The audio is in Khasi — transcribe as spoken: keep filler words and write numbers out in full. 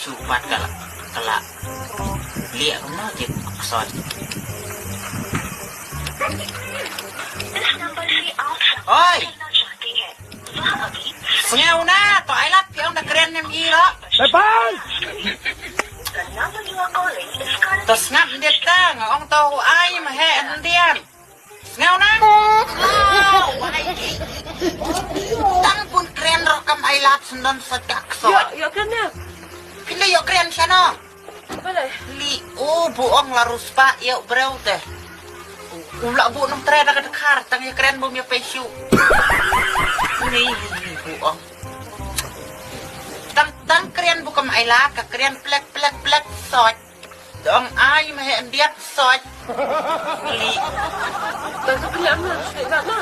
Subat ka la, ka la lieh kumno te ksoit. Oi! Sngew na, to ai lad phi ong da kren ne em i lo. Bye bye! To sngap ndit ta, nga ong to u ai ma heh ndian. Sngew na? Tang bun kren ruh kam ai lad, sndon sa dak so. Ïa, ïa kren ïa. Pynda ïa kren shano? Balei? Li u bu ong la ruh spah ïa u briew te. U la bu nongtrei da ka dkhar, tang ïa kren bym ïa pei shuh. Ni bu ong. Tang, tang kren bu kam ai lad, ka kren plek plek plek sot. Dong ai ma heh ndiat sot. Li. Tang ka kren ma, sdei ba ma.